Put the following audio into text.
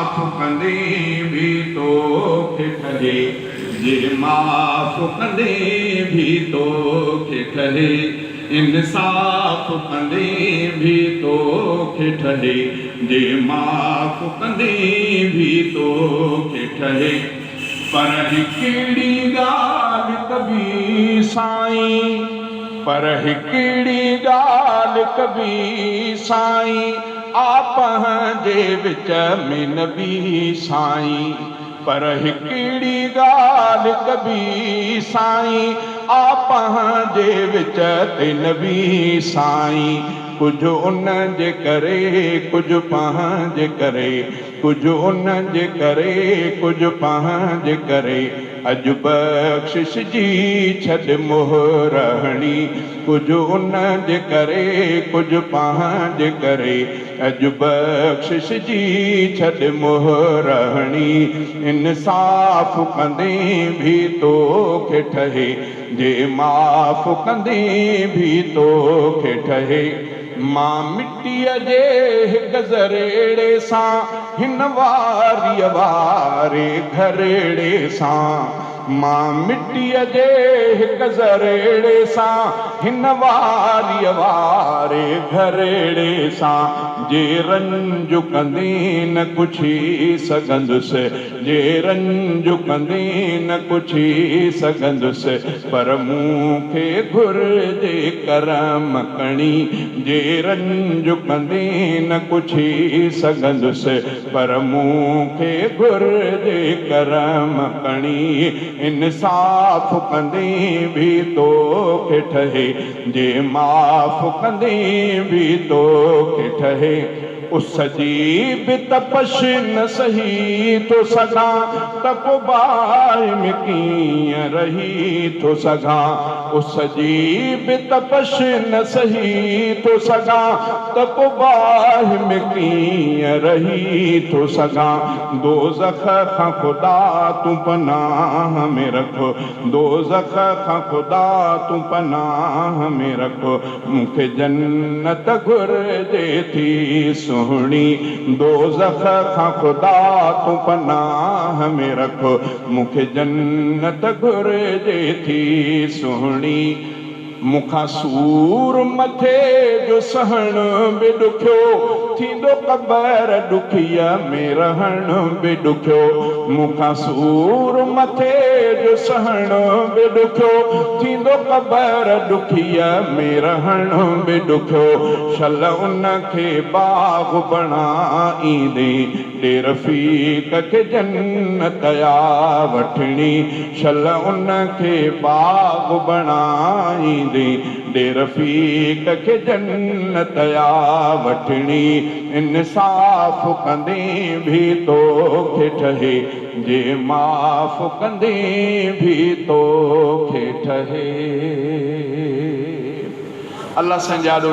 معاف ڪندين به توکي ٺهي، جي معاف ڪندين به توکي ٺهي، انصاف ڪندين به توکي ٺهي، جي معاف ڪندين به توکي ٺهي. پر هڪڙي ڳالهه ڪبي سائين، پر هڪڙي ڳالهه ڪبي سائين، آ پنهنجي وچ ۾ نبي سائين، پر هڪڙي ڳالهه ڪبي سائين، آ پنهنجي وچ تي نبي سائين، ڪجهه ان جي ڪري ڪجهه پنهنجي ڪري. ڪجهه ان جي ڪري، ڪجهه پنهنجي ڪري، اڄ بخشش جي ڇڏ مهر هڻي. ڪجهه ان جي ڪري، ڪجهه پنهنجي ڪري، اڄ بخشش جي ڇڏ مهر هڻي. انصاف ڪندين ڀي توکي ٺهي، جي معاف ڪندين ڀي توکي ٺهي. مان مٽيء جي هڪ ذريڙي سان، هن واريء واري گهريڙي سان. مان مٽيء جي هڪ ذريڙي سان، هن واريء واري گهريڙي سان. جي رنج ڪندين نه ڪڇي سگهندس، جي رنج ڪندين نه ڪڇي سگهندس، پر مون کي گهرجي ڪرم ڪڻي. جي رنج ڪندين نه ڪڇي سگهندس، پر مون کي گهرجي ڪرم ڪڻي. انصاف ڪندين به توکي ٺهي، جي معاف ڪندين به توکي ٺهي. اس جي به تپش نه سهي ٿو سگهان ته پو باهه ۾ ڪيئن رهي ٿو سگهان. اس جي به تپش نه سهي ٿو سگهان ته پو باهه ۾ ڪيئن رهي ٿو سگهان. دوزخ کان خدا تون پناهه ۾ رک، دوزخ کان خدا تون پناهه ۾ رک. مون کي جنت گهرجي ٿي سهڻي، دوزخ کان خدا تون پناهه ۾ رک. مون کي جنت گهرجي ٿي سهڻي. مون کان سور مٿي جو سهڻ به ڏکيو، ٿيندو قبر ڏکيء ۾ رهڻ به ڏکيو. مون کان سور مٿي جو سهڻ به ڏکيو، ٿيندو قبر ڏکيء ۾ رهڻ به ڏکيو. شل ان کي باغ بڻائيندين، ڏي رفيق کي جنت آ وٺڻي. شل ان کي باغ بڻائيندين، ڏي رفيق کي جنت آ وٺڻي. انصاف ڪندين ڀي توکي ٺهي، جي معاف ڪندين ڀي توکي ٺهي. الله سائين جي آڏو.